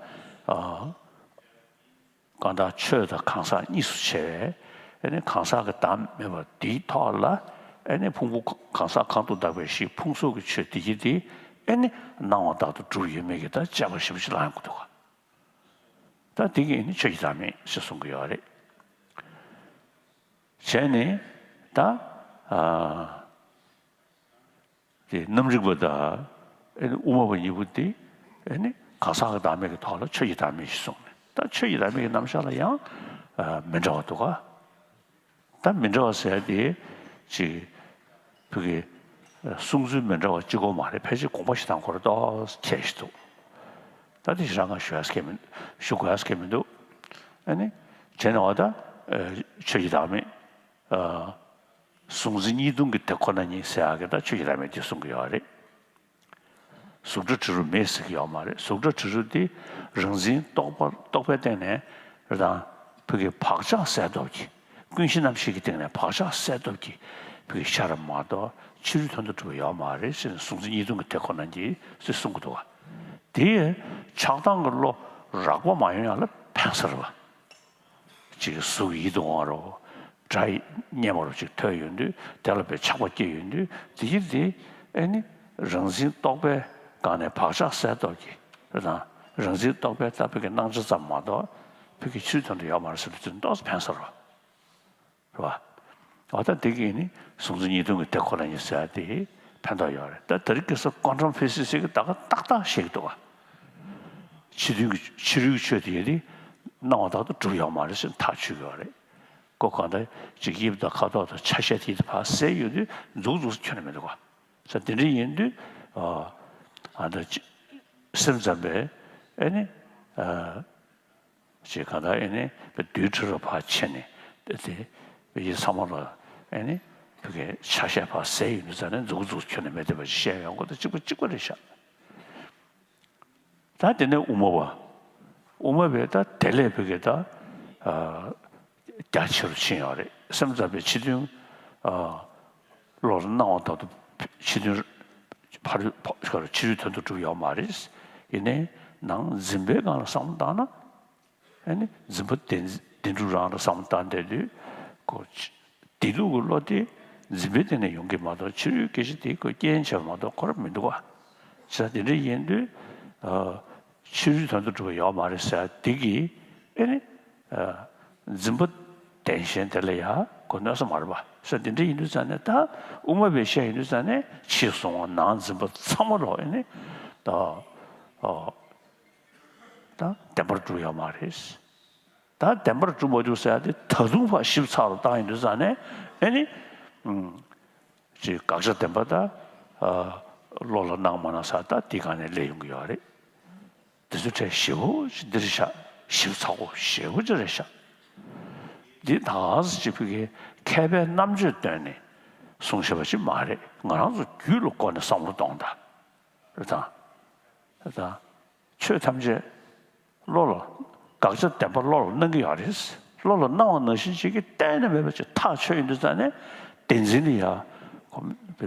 གང་ལྟར་ཆོས་དང་གང་ཟག་གཉིས་སུ་ཕྱེ་བས། ཨེ་ནི་གང་ཟག་གི་བདག་མེད་པ་འདིའི་ཐོག་ལ་ཨེ་ནི་ཕུང་པོ་གང་ཟག་གང་དུ་བདག་པའི་གཞི་ཕུང་སོགས་ཀྱི་ཆོས་འདི་གྱིས་འདི་ཨེ་ནི་སྣང་བ་དག་ཏུ་གྲུབ་ཡོད་མེད་ཀྱི་ད་དཔྱད་པ་ཞིབ་པོ་ཞིག་ལངས་ཡོང་གི་འདུག་ག་ད་འདི་གིས་ཨེ་ནི་ཆོས་ཀྱི་བདག་མེད་ཞེས་གསུང་གི་ཡོད་རེད། བྱས་ནས་ད། དེ་རྣམ་རིག་པ་དང་ཨེ་ནི་དབུ་མ་པ་གཉིས་པོ་དེ་ཨེ་ནི་གང་ཟག་གི་བདག་མེད་ཀྱི་ཐོག་ལ་ཆོས་ཀྱི་བདག་མེད་ཞེས་གསུངས་ནས། ད་ཆོས་ཀྱི་བདག་མེད་ཀྱི་རྣམ་གཞག་ལ་ཡང་མི་འདྲ་བ་འདུག་ག་ད་མི་འདྲ་བ་ཟེར་ཡ་དེ་ཅིག་བོད་ཀྱི་གསུང་ཚུལ་མི་འདྲ་བ་གཅིག་པོ་མ་རེད། ཕལ་ཆེར་དགོངས་པ་བཞི་དང་སྐོར་ཏོག་ཙམ་ཁྱད་ཞིག་འདུག་ད་དེ་ཞེ་དྲག་ང་ཞུ་ཡ་སྐད་མི་ཞུ་དགོས་ཡ་སྐད་མི་འདུག་ཨ་ནི་བྱས་ན་འོ་ད་ཆོས་ཀྱི་བདག་མེད། གཟུང་འཛིན་གཉིས་སྟོང་གི་དེ་ཁོ་ན་ཉིད་ཟེར་ཡག་གི་ད་ཆོས་ཀྱི་བདག་མེད་དེ་གསུང་གི་ཡོད་རེད། གཟུགས་སྒྲ་དྲི་རོ་མེད་ཟེར་གྱི་ཡོད་མ་རེད། གཟུགས་སྒྲ་དྲི་རོ་དེ་རང་འཛིན་རྟོག་པ་རྟོག་པའི་སྟེང་ནས་རང་བོད་ཀྱི་བག་ཆགས་གསལ་སྟོབས་ཀྱིས་ཀུན་གཞི་རྣམ་ཤེས་ཀྱི་སྟེང་ནས་བག་ཆགས་གསལ་སྟོབས་ཀྱིས་བོད་ཀྱི་ཤར་བ་མ་གཏོགས་ཕྱི་རོལ་དོན་དུ་གྲུབ་པ་ཡོད་མ་རེད་ཟེར་ནས་གཟུང་འཛིན་གཉིས་སྟོང་གི་དེ་ཁོ་ན་ཉིད་ཟེར་གསུང་གི་འདུག་ག་དེ་ཆགས་སྡང་གི་བློ་རགས་པ་མ་ཡོང་ཡག་ལ་ཕན་ས་རེད་པ། ཅིག་གཟུགས་ཡིད་དུ་འོང་བ་རོ། སྒྲ་སྙན་པ་རོ་ཅིག་ཐོས་ཡོང་དུས་དེ་ལ་དཔེ་ཆགས་པ་སྐྱེ་ཡོང་དུས་དེ་ཡིན་དེ་ཨེ་ནི་རང་འཛིན་རྟོག་པའི་སྒང་ནས་བག་ཆགས་གསལ་སྟོབས་ཀྱིས་རེད་དང་རང་འཛིན་རྟོག་པའི་ལྟ་བུ་གི་སྣང་ཆ་ཙམ་མ་གཏོགས་བོད་ཀྱི་ཕྱིའི་དོན་དུ་ཡོད་མ་རེད་ཟེར་བའི་ཚུལ་ཏོག་ཙམ་ཕན་ས་རོ། རེད་བ། འོ་ད་དེ་གིས་ནི་གཟུང་འཛིན་གཉིས་སྟོང་གི་དེ་ཁོ་ན་ཉིད་ཟེར་ཡ་དེ་ཕན་ཐོགས་ཡོད་རེད། ད་དེ་རིང་ཁ་སང་ཀོན་ཊམ་ཕི་སིག་སི་ཟེར་གི་ད་ག་ཏག་ཏག་བཤད་ཀྱི་འདུག་བ། ཕྱི་དོན་གྱི་ཕྱི་རོལ་གྱི་ཆོས་དེ་ཡོད་དེ་སྣང་བ་དག་ཏུ་གྲུབ་ཡོད་མ་རེད་ཟེར་ཐག་ཆོད་ཀྱི་ཡོད་རེད། ཀོ་གང་ལྟར་ཅིག་དབྱིབས་དང་ཁ་དོག་དང་ཆ་ཤས་དེ་ཕར་གསལ་ཡོད་དུས་མཛུག་མཛུག་ཁྱོན་ནས་མི་འདུག་བ། ས་དེ་འདྲ་ཡིན་དུས་ཨ་ད་ཅི་སེམས་ཙམ་པས་ཨེ་ནི་ཅིག་གང་ལྟར་ཨེ་ནི་རྡུལ་ཕྲ་རབ་ཕར་ཕྱེ་ནས་དེ་དེ་ཡི་ཚང་མ་ལ་ཨེ་ནི་བོད་ཀྱི་ཆ་ཤས་ཕར་གསལ་ཡོད་དུས་ཙང་ནས་མཛུག་མཛུག་ཁྱོན་ནས་མི་འདུག་བ་ཞིག་བཤད་ཡོང་གི་འདུག་གཅིག་པ་གཅིག་པ་རེད་ཤག་ད་དེ་ནས་དབུ་མ་པ། དབུ་མ་པས་ད་དེ་ལས་བོད་ཀྱི་ད་རྒྱ་ཆེ་རུ་ཕྱིན་ཡོད་རེད། སེམས་ཙམ་པའི་ཕྱི་དོན་བློ་ལ་སྣང་བ་དག་ཏུ་ཕྱི་དོན་ཕ་རོལ་ཕ་ཕྱི་རོལ་དོན་དུ་གྲུབ་ཡོད་མ་རེད། ཡིན་ནའི་ནང་འཛིན་པའི་སྒང་ལ་བསམ་བློ་བཏང་ན། ཨ་ནི་འཛིན་པ་བདེན་བདེན་གྲུབ་རང་ལ་བསམ་བཏང་བསྡད་དུས་ཁོ་ཕྱི་བདེ་སྡུག་གི་བློ་དེ་འཛིན་པའི་སྟེང་ནས་ཡོང་གི་མ་གཏོགས་ཕྱི་རོལ་སྐད་ཆ་དེ་ཁོ་རྐྱེན་བྱས་པ་མ་གཏོགས་ཁོ་རང་མི་འདུག་བ། བྱས་ཙང་དེ་འདྲ་ཡིན་དུས་ཨ་ཕྱི་རོལ་དོན་དུ་གྲུབ་པ་ཡོད་མ་རེད་ཟེར་དེ་གིས་ཨ་ནི་ཨ་འཛིན་པ་བདེན་ཞེན་དེ་ལ་ཡ་ཁོ་གནོད་ས་མ་རེད་པ། བྱས་ཙང་དེ་འདྲ་ཡིན་དུས་ཙང་ནས་ད་དབུ་མ་པས་བཤད་ཡིན་དུས་ཙང་ནས་ཕྱི་གཟུང་བ་ནང་འཛིན་པ་ཚང་མ་ལོག་ཨ་ནི་ད་ཨ། ད་བདེན་པར་གྲུབ་ཡོད་མ་རེད། ད་བདེན་པར་གྲུབ་མ་འདུག་ཟེར་ཡ་དེ་ད་དུང་ཕར་ཞིབ་ཚགས་རུ་བཏང་ཡོང་དུས་ཙང་ནས་ཨེ་ནི། ཅིག་དགག་བྱ་བདེན་པ་ད་བློ་ལ་སྣང་མ་སྣང་ཟེར་ད་དེ་སྒང་ནས་སླེབས་ཡོང་གི་ཡོད་རེད། དེ་ཚོ་ཐད་ཞིབ་པོ་ཅིག་འདི་རེད་ཤག་ཞིབ་ཚགས་པོ་ཞིབ་པོ་ཅིག་རེད་ཤག་འདི་ད་ག་ཟེ་ཅིག་བོད་ཀྱི་མཁས་པའི་རྣམ་དཔྱོད་བཏོན་ནས་གསུངས་བཞག་པ་ཅིག་མ་རེད། ང་རང་ཚོ་རྒྱུད་ལ་བསྐོར་ནས་བསམ་བློ་གཏོང་དང་། རེད་དང་། རེད་དང་། ཆོས་ཐམས་ཅད་བློ་ལ་དགག་བྱ་བདེན་པ་བློ་ལ་སྣང་གི་ཡོད་རེད། བློ་ལ་སྣང་བ་ནང་བཞིན་ཅིག་གིས་གཏན་ནས་མེད་པ་ཅིག་ཐག་ཆོད་ཡོང་དུས་ཙང་ནས་བདེན་འཛིན་ལ་ཡ་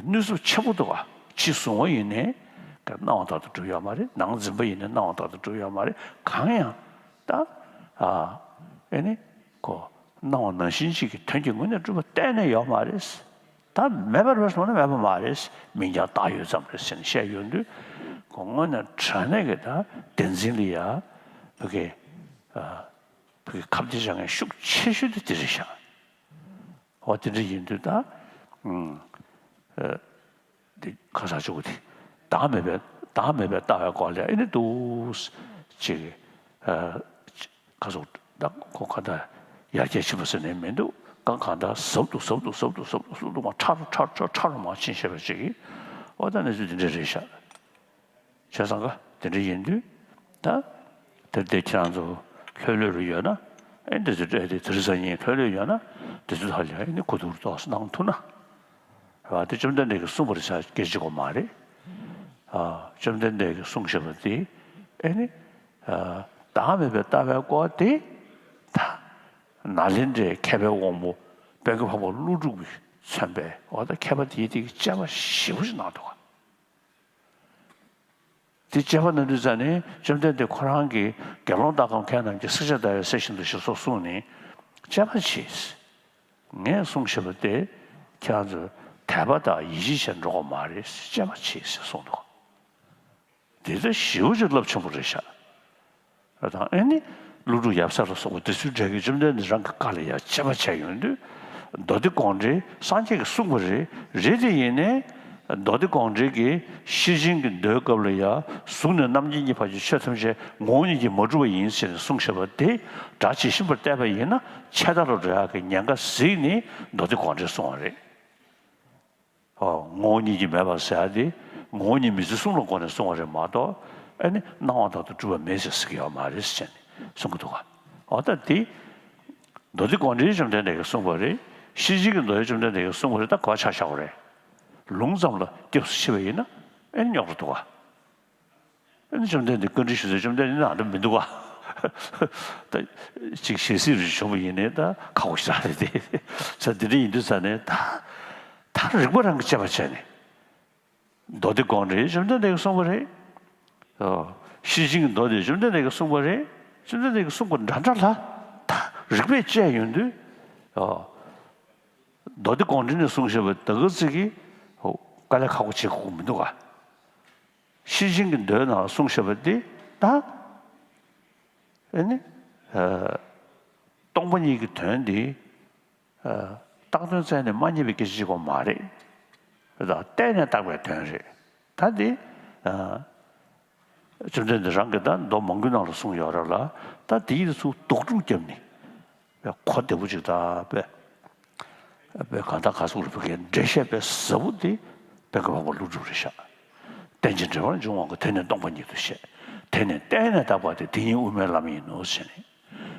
གནོད་ཚབས་ཆེན་པོ་འདུག་ག་ཕྱི་གཟུང་བ་ཡིན་ནའི་སྣང་བ་དག་ཏུ་གྲུབ་ཡོད་མ་རེད། ནང་འཛིན་པ་ཡིན་ནའི་སྣང་བ་དག་ཏུ་གྲུབ་ཡོད་མ་རེད། གང་ཡང་ད་ཨ་ཨེ་ནི་ཁོ་སྣང་བ་ནང་བཞིན་ཅིག་གི་དོན་གྱི་ངོས་ནས་གྲུབ་པ་གཏན་ནས་ཡོད་མ་རེད། ད་མེད་པར་བས་སོང་ན་མེད་པ་མ་རེད། མིང་ཀྱང་བཏགས་ཡོད་ཙམ་རེད་ཟེར་ནས་བཤད་ཡོང་དུས་ཁོ་དངོས་གནས་དྲང་གནས་ཀྱི་ད་བདེན་འཛིན་ལ་ཡ་བོད་ཀྱི་ཨ་ བོད་ཀྱི་ཁ་གཏད་བྱ་མཁན་ཤུགས་ཆེ་ཤོས་དེ་དེ་རེད་ཤག་འོ་དེ་འདྲ་ཡིན་དུས་ད། ཨུམ། ཨ། འདི་ཁ་སང་ཆུ་བོ་དེ། བདག་མེད་པའི་བདག་མེད་པའི་ལྟ་བའི་སྐོར་ལ་ཨེ་ནི་འདུག་ཅིག་ཨ། ཁ་སང་ད་ཁོ་ཁ་ད་ཡར་རྒྱས་ཕྱིན་པ་ཟེར་ནས་མི་འདུག་གང་གང་ད་ཟབ་ཏུ་ཟབ་ཏུ་ཟབ་ཏུ་ཟབ་ཏུ་ཟབ་ཏུ་མ་ཕྲ་རུ་ཕྲ་རུ་ཕྲ་རུ་མ་ཕྱིན་བཤད་པ་ཅིག་འོ་ད་གནས་ཚུལ་འདི་འདྲ་རེད་ཤག་བྱས་ཙང་ཀ་དེ་འདྲ་ཡིན་དུས་ད། དེར་དེ་ཁྱེད་རང་ཚོ་ལྷོད་ལྷོད་རུ་ཡོད་ན། ཨེ་འདི་ཚོ་སྤྲད་དེ་དེ་རིང་སང་ཉིན་ལྷོད་ལྷོད་ཡོད་ན། དེ་ཚོ་ཧ་ལས་ཨེ་ནི་གོ་བསྡུར་ཏོག་ཙམ་གནང་ཐུབ་ན། རེད་བ། དེ་བཅོམ་ལྡན་འདས་ཀྱིས་གསུངས་པ་རེད་ཤག་སྐད་ཆ་གོ་མ་རེད། ཨ། བཅོམ་ལྡན་འདས་ཀྱིས་གསུངས་བཞག་པ་དེ་ཨེ་ནི། ཨ། བདག་མེད་པའི་ལྟ་བའི་སྐོར་དེ། ད་ནཱ་ལེནྡྲའི་མཁས་པའི་དབང་པོ་པད་དཀར་འཕགས་པ་ཀླུ་སྒྲུབ་ཀྱིས་མཚོན་པའི་འོ་ད་མཁས་པ་དེའི་སྟེང་གི་དཔྱད་པ་ཞེ་པོ་ཞིག་གནང་འདུག་ག་དེ་དཔྱད་པ་གནང་དུས་ཙ་ནས་བཅོམ་ལྡན་འདས་ཁོ་རང་གིས་དགེ་སློང་དག་གམ་མཁས་རྣམས་ཀྱིས། བསྲེག་བཅད་བརྡར་བའི་གསེར་བཞིན་དུ་ཞེས་སོགས་གསུངས་ནས་དཔྱད་པ་བྱས། ངས་གསུངས་བཞག་པ་དེ་ཁྱེད་རང་ཚོས་དད་པ་དང་ཡིད་ཆེས་བྱས་འགྲོ་དགོས་མ་རེད། དཔྱད་པ་བྱས་ཟེར་གསུངས་འདུག་དེ་ལྟར་ཞེ་པོ་ཅིག་རླབས་ཆེན་པོ་རེད་ཤག་དང་། ཨེ་ནི་ཀླུ་སྒྲུབ་ཡབ་སྲས་ལ་སོགས་པ་དེ་ཚོའི་གྲས་ཀྱིས་བཅོམ་ལྡན་འདས་རང་གི་བཀའ་ལ་ཡང་དཔྱད་པ་བྱས་ཡོང་དུས། མདོ་སྡེ་དགོངས་འགྲེལ་སངས་རྒྱས་ཀྱིས་གསུངས་པ་རེད། རེད་དེ་ཡིན་ནའི་མདོ་སྡེ་དགོངས་འགྲེལ་གྱི་ཤེར་ཕྱིན་གྱི་མདོའི་སྐབས་ལ་ཡང་གཟུགས་ནས་རྣམ་མཁྱེན་གྱི་བར་གྱི་ཆོས་ཐམས་ཅད་ངོ་བོ་ཉིད་ཀྱིས་མ་གྲུབ་པ་ཡིན་ཟེར་ནས་གསུངས་བཞག་པ་དེ་སྒྲ་ཇི་བཞིན་པར་བལྟས་པ་ཡིན་ན་ཆད་ལྟ་ལ་འགྲོ་ཡག་གི་ཉེན་ཁ་གཟིགས་ནས་མདོ་སྡེ་དགོངས་འགྲེལ་གསུངས་པ་རེད། ཨོ། ངོ་བོ་ཉིད་ཀྱིས་མེད་པར་ཟེར་ཡ་དེ་ངོ་བོ་ཉིད་མི་བརྫི་གསུམ་ལ་དགོངས་ནས་གསུངས་པ་རེད་མ་གཏོགས། ཨ་ནི་སྣང་བ་དག་ཏུ་གྲུབ་པ་མེད་ཟེར་ཟེར་གྱི་ཡོད་མ་རེད་ཟེར་ནས་གསུང་གི་འདུག་ག་འོ་ད་དེ་མདོ་སྡེ་དགོངས་འགྲེལ་བཅོམ་ལྡན་འདས་ཀྱིས་གསུངས་པ་རེད། ཤེར་ཕྱིན་གྱི་མདོ་ཡང་བཅོམ་ལྡན་འདས་ཀྱིས་གསུངས་པ་རེད། ད་ག་པར་ཆ་བཞག་པ་རེད། ལུང་ཙམ་ལ་སྐྱབས་སུ་མཆི་བ་ཡིན་ན་ཨེ་ནི་རྙོག་དྲ་འདུག་ག་ཨེ་ནི་བཅོམ་ལྡན་འདས་བཀའ་འདྲི་ཞུས་ཚེ་བཅོམ་ལྡན་འདས་ནི་ཨ་འདྲ་མི་འདུག་ག་ད་ཅིག་ཞལ་གཟིགས་རེ་བྱུང་བ་ཡིན་ནའི་ད་ཁག་པོ་ཞེ་དྲག་རེད་དེ། ས་དེ་འདྲ་ཡིན་དུས་ཙ་ནས་ད་ད་རིགས་པ་རང་གིས་དཔྱད་པ་བྱས་ནས། མདོ་སྡེ་དགོངས་འགྲེལ་བཅོམ་ལྡན་འདས་ཀྱིས་གསུངས་པ་རེད། ཨོ། ཤེར་ཕྱིན་གྱི་མདོ་དེ་བཅོམ་ལྡན་འདས་ཀྱིས་གསུངས་པ་རེད། བཅོམ་ལྡན་འདས་ཀྱིས་གསུངས་པ་འདྲ་འདྲ་ལ་ད་རིགས་པས་དཔྱད་ཡོང་དུས། ཨོ། མདོ་སྡེ་དགོངས་འགྲེལ་ནས་གསུངས་བཞག་པ་ད་ག་ཚོད་ཀྱིས་དཀའ་ལས་ཁག་པོ་བྱེད་དགོས་མི་འདུག་ག་ཤེར་ཕྱིན་གྱི་མདོའི་ནང་ལ་གསུངས་བཞག་པ་འདི་ད། ཨེ་ནི། ཨ། སྟོང་པ་ཉིད་ཀྱི་དོན་འདི། ཨ། བཏགས་དོན་བཙལ་ནས་མ་རྙེད་པའི་སྐད་ཆ་ཅིག་ཡོད་མ་རེད། ད་གཏན་ནས་བཏགས་པའི་དོན་རེད། ད་འདི། ཨ། བཅོམ་ལྡན་འདས་རང་གིས་ད་མདོ་མང་པོའི་ནང་ལ་གསུངས་ཡོད་རེད་ལ། ད་འདི་ཡི་ཚུར་དོགས་སྒྲུབ་བརྒྱབ་ནས། གོ་བདེ་པོ་ཅིག་ད་དཔེ། དཔེ་གང་ལྟར་ག་སོགས་རེད། བོད་སྐད་འགྲེལ་བཤད་དཔེ་ཟབ་པོ་དེ་དཔེ་ཀློག་པ་ཀླུ་སྒྲུབ་རེད་ཤག་རྟེན་ཅིང་འབྲེལ་བར་འབྱུང་བ་ཀུན། དེ་ནི་སྟོང་པ་ཉིད་དུ་ཤེས། དེ་ནི་གཏན་ནས་དག་པ་སྟེ། དེ་ཉིད་དབུ་མའི་ལམ་ཡིན་ནོ་ཞེས་ནས།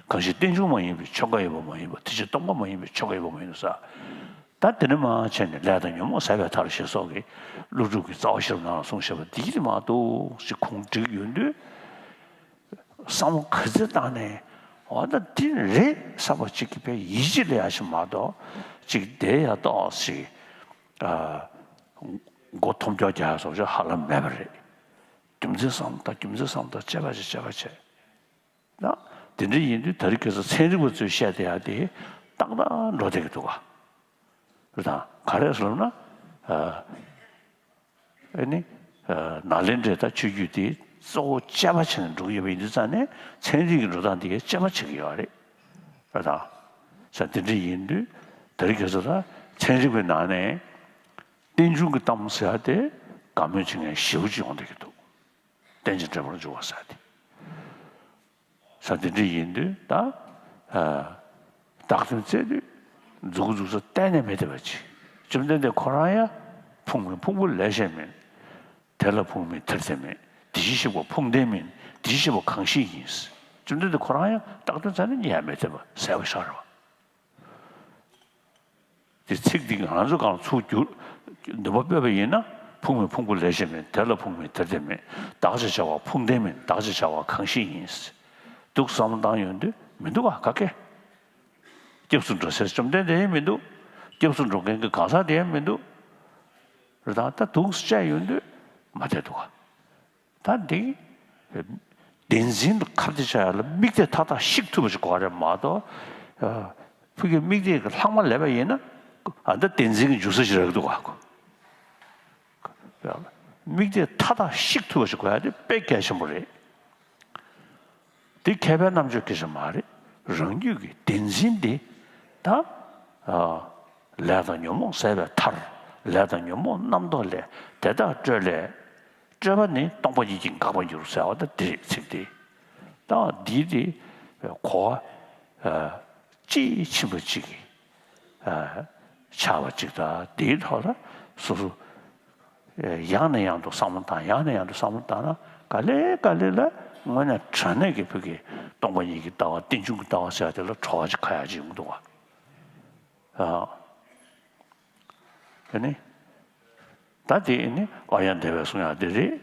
གང་ཞིག་རྟེན་འབྱུང་མ་ཡིན་པའི་ཆོས་འགའ་ཡོད་པ་མ་ཡིན་པ། དེ་ཕྱིར་སྟོང་པ་མ་ཡིན་པའི་ཆོས་འགའ་ཡོད་པ་མ་ཡིན་ནོ་ཟེར། ད་དེ་ནས་མར་བྱས་ནས་ལས་དང་ཉོན་མོངས་ཟད་པར་ཐལ་ཞེས་སོགས་ཀྱི་ཀླུ་སྒྲུབ་ཀྱི་རྩ་བ་ཤེས་རབ་ནང་ལ་གསུངས་བཞག་པ་འདི་ཡིན་མ་གཏོགས་ཅིག་ཁུངས་བསྒྲིགས་ཡོང་དུས། བསམ་བློ་ག་ཚོད་བཏང་ནས་འོ་ད་འདི་རེད་བསམ་པ་ཅིག་གི་དཔེ་ཡིད་ཆེས་སླེབས་ཡ་ཞིག་མ་གཏོགས་ཅིག་དེ་ཡ་ཏོག་ཙམ། ཨ། མགོ་འཐོམ་སྐྱོ་རྒྱག་ཡ་སོགས་ཅིག་ཧ་ལམ་མེད་པ་རེད། རྒྱུ་མཚན་བསམ་ད་རྒྱུ་མཚན་བསམ་ད་དཔྱད་པ་བྱེད་དཔྱད་པ་བྱེད། ན། དེ་འདྲ་ཡིན་དུས་ད་རེས་ཁ་སང་ཚན་རིག་པ་ཚོས་བཤད་བསྡད་ཡ་དེ་ཏག་ཏག་འགྲོ་བསྡད་ཀྱི་འདུག་ག་རེད་དང་ག་རེ་ཟེར་ན། ཨ། ཨེ་ནི། ཨ། ནཱ་ལེནྡྲའི་ད་ཆོས་བརྒྱུད་དེ་གཙོ་བོ་དཔྱད་པ་བྱས་ནས་འགྲོ་གི་ཡོད་པ་ཡིན་དུས་ཙང་ནས་ཚན་རིག་གི་འགྲོ་སྟངས་དེ་གའི་དཔྱད་པ་བྱེད་ཀྱི་ཡོད་རེད། རེད་དང་། ས་དེ་འདྲ་ཡིན་དུས་ད་རེས་ཁ་སང་ད་ཚན་རིག་པའི་ནང་ནས་རྟེན་འབྱུང་གི་གཏམ་ཟེར་ཡ་དེ་དགའ་མོས་བྱེད་མཁན་ཞེ་པོ་ཅིག་ཡོང་བསྡད་ཀྱི་འདུག་རྟེན་ཅིང་འབྲེལ་བར་འབྱུང་བ་ཟེར་ཡ་དེ། ས་དེ་འདྲ་ཡིན་དུས་ད། ཨ། བཏགས་དོན་བཙལ་དུས་མཛུབ་གུ་འཛུགས་ས་གཏན་ནས་མེད་བསྡད་པ་ཅིག་བཅོམ་ལྡན་འདས་ཁོ་རང་ཡང་ཕུང་མིན་ཕུང་པོ་ལས་གཞན་མིན། དེ་ལ་ཕུང་མིན་དེར་དེ་མེད། དེ་བཞིན་གཤེགས་པ་ཕུང་ལྡན་མིན། དེ་བཞིན་གཤེགས་པ་གང་ཞིག་ཡིན། བཅོམ་ལྡན་འདས་ཁོ་རང་ཡང་བཏགས་དོན་བཙལ་ནས་རྙེད་ཡ་མེད་བསྡད་པ་གསལ་པོ་ཤར་བ། དེ་ཚིག་འདི་ང་རང་ཚོ་གང་ཚུར་བསྒྱུར་འདོན་པ་སྤེལ་བ་ཡིན་ན། ཕུང་མིན་ཕུང་པོ་ལས་གཞན་མིན། དེ་ལ་ཕུང་མིན་དེར་དེ་མེད། བདག་ཅེས་བྱ་བ་ཕུང་ལྡན་མིན། བདག་ཅེས་བྱ་བ་གང་ཞིག་ཡིན། འདུག་བསམ་བློ་བཏང་ཡོང་དུས་མི་འདུག་ག་ག་གེ། སྐྱབས་སུ་འགྲོ་སའི་བཅོམ་ལྡན་འདས་ཡང་མི་འདུག་སྐྱབས་སུ་འགྲོ་མཁན་གྱི་གང་ཟག་དེ་ཡང་མི་འདུག་རེད་དང་ད་འདུག་སེ་བྱས་ཡོང་དུས་མ་བསྡད་འདུག་ག་ད་འདི། བདེན་འཛིན་དུ་ཁ་གཏད་བྱ་ཡ་ལ་དམིགས་གཏད་མཐའ་དག་བཤིག་ཐུབ་པ་ཞིག་དགོས་རེད་མ་གཏོགས། ཕ་གི་དམིགས་གཏད་ཀྱི་ལྷག་མ་ལས་པ་ཡིན་ན། ཨ་ད་བདེན་འཛིན་གྱི་འཇུག་ས་ཞིག་རག་འདུག་ག་དམིགས་གཏད་མཐའ་དག་བཤིག་ཐུབ་པ་ཞིག་དགོས་ཡ་དེ་དཔེ་གལ་ཆེན་པོ་རེད། འདི་མཁས་པའི་རྣམ་དཔྱོད་སྐད་ཆ་མ་རེད། རང་རྒྱུད་ཀྱི་བདེན་འཛིན་དེ་ད་ལས་དང་ཉོན་མོངས་ཟད་པའི་མཐར། ལས་དང་ཉོན་མོངས་རྣམ་རྟོག་ལས། དེ་དག་སྤྲོས་ལས། སྤྲོས་པ་ནི་སྟོང་པ་ཉིད་ཀྱིས་འགག་པར་འགྱུར་ཟེར་བ་ད་འདི་རེད་ཚིག་འདི། ད་འདི་དེ་གོ་བ་དཔྱིས་ཕྱིན་པ་ཅིག་གིས་ཆགས་པ་ཅིག་དང་། དེའི་ཐོག་ལ་སོ་སོ་ཡང་ནས་ཡང་དུ་བསམ་བློ་བཏང་། ཡང་ནས་ཡང་དུ་བསམ་བློ་བཏང་ན། ག་ལེ་ག་ལེ་ལ་དངོས་གནས་དྲང་གནས་ཀྱི་བོད་ཀྱི་སྟོང་པ་ཉིད་ཀྱི་ལྟ་བ། རྟེན་འབྱུང་གི་ལྟ་བ་ཟེར་ཡ་དེ་ལ་བྲོ་བ་ཅིག་ཁ་ཡ་ཅིག་ཡོང་འདུག་བ། ཨ་ནི། ད་དེ་ནི་ཨཱརྱ་དེ་བས་གསུང་ཡག་དེ་རེད།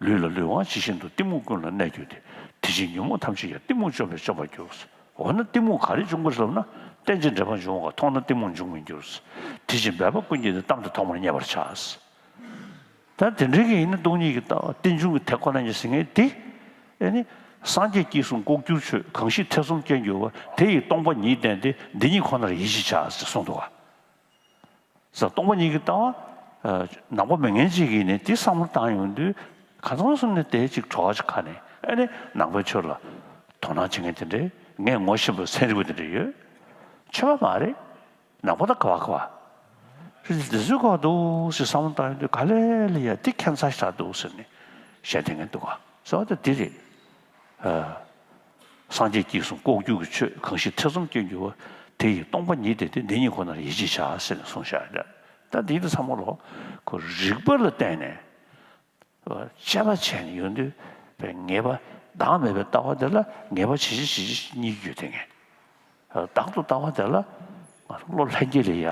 ལུས་ལ་ལུས་དབང་ཇི་བཞིན་དུ། གཏི་མུག་ཀུན་ལ་གནས་གྱུར་ཏེ། དེ་ཕྱིར་ཉོན་མོངས་ཐམས་ཅད་ཀྱང་། གཏི་མུག་བཅོམ་པས་བཅོམ་པར་འགྱུར། འོ་ན་གཏི་མུག་ག་རེ་འབྱུང་དགོས་ཟེར་ལབ་ན། རྟེན་ཅིང་འབྲེལ་པར་འབྱུང་བ། མཐོང་ན་གཏི་མུག་འབྱུང་མི་འགྱུར། དེ་ཕྱིར་འབད་པ་ཀུན་གྱིས་ནི། གཏམ་དེ་ཐོག་མར་ངེས་པར་བྱ། ད་དེ་འདྲའི་གི་ཡིན་ན་སྟོང་ཉིད་ཀྱི་ལྟ་བ། རྟེན་འབྱུང་གི་དེ་ཁོ་ན་ཉིད་ཟེར་མཁན་དེ། ཨེ་ནི། སངས་རྒྱས་ཀྱིས་གསུངས། ལྐོག་གྱུར་ཆོས་གང་ཞིག་ཐེ་ཚོམ་སྐྱེ་འགྱུར་བ། དེ་ཡི་སྟོང་པ་ཉིད་བསྟན་ཏེ། འདི་ཉིད་ཁོ་ནར་ཡིད་ཆེས་བྱ་ཟེར་གསུངས་འདུག་ག། ཟེར། སྟོང་པ་ཉིད་ཀྱི་ལྟ་བ་ནང་པ་མེད་མཁན་ཅིག་གིས་ནི་དེ་བསམ་བློ་བཏང་ཡོང་དུས། ཁ་ཚང་སོང་ནས་དེ་ཅིག་བྲོ་བ་ཅིག་ཁ་ནས། ཨེ་ནི་ནང་པའི་ཆོས་ལ་དོ་སྣང་བྱེད་མཁན་དེ་འདྲས། ངས་ངོ་ཤེས་པ་ཚན་རིག་པ་དེ་འདྲས་ཡོད། ཆོས་པ་མ་རེད། ནང་པ་ད་ག་བ་ག་བ་རེད། འདི་ཚོའི་སྐོར་འདུག་ཟེར་བསམ་བློ་བཏང་ཡོང་དུས། ག་ལེ་ལེ་ཡ་དེ་ཁྱད་མཚར་ཞིག་འདུག་ཟེར་ནས་བཤད་བསྡད་མཁན་འདུག་ག། ཟེར་བ་ད་འདི་རེད། ཨ། སངས་རྒྱས་ཀྱིས་གསུངས། ལྐོག་གྱུར་གྱི་ཆོས་གང་ཞིག་ཐེ་ཚོམ་སྐྱེ་འགྱུར་བ། དེ་ཡི་སྟོང་པ་ཉིད་བསྟན་ཏེ། འདི་ཉིད་ཁོ་ནར་ཡིད་ཆེས་བྱ་ཟེར་ནས་གསུངས་བཞག་ཡོད། ད་འདི་ཚོ་ཚང་མ་ལོ་ཁོ་རིགས་པ་ལ་བརྟེན་ནས། དཔྱད་པ་བྱས་ནས་ཡོང་དུས། པའི་ངེས་པ། བདག་མེད་པའི་ལྟ་བ་དེ་ལ་ངེས་པ་ཇི་བཞིན་ཇི་བཞིན་རྙེད་རྒྱུ་ཡོད་དེ། ངས་བདག་ཏུ་ལྟ་བ་དེ་ལ་ང་ཚོ་བློ་ལྷན་སྐྱེས་ལ་ཡ།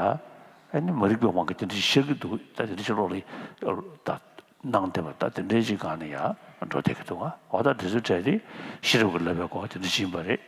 ཨ་ནི་མ་རིག་པའི་དབང་གིས་དེ་འདྲ་ཤར་གྱི་འདུག། ད་དེ་འདྲ་ཞིག་བློ་ལ་ད་སྣང་བསྡད་པ། ད་དེ་འདྲའི་ཅིག་སྒང་ནས་ཡ་འགྲོ་བསྡད་ཀྱི་འདུག་ག། འོ་ད་དེ་ཚོའི་གྲས་དེ་ཤེས་རབ་ཀྱིས་ལབ་པའི་སྐོར་དེ་འདྲ་ཞིག་ཡིན་པ་རེད།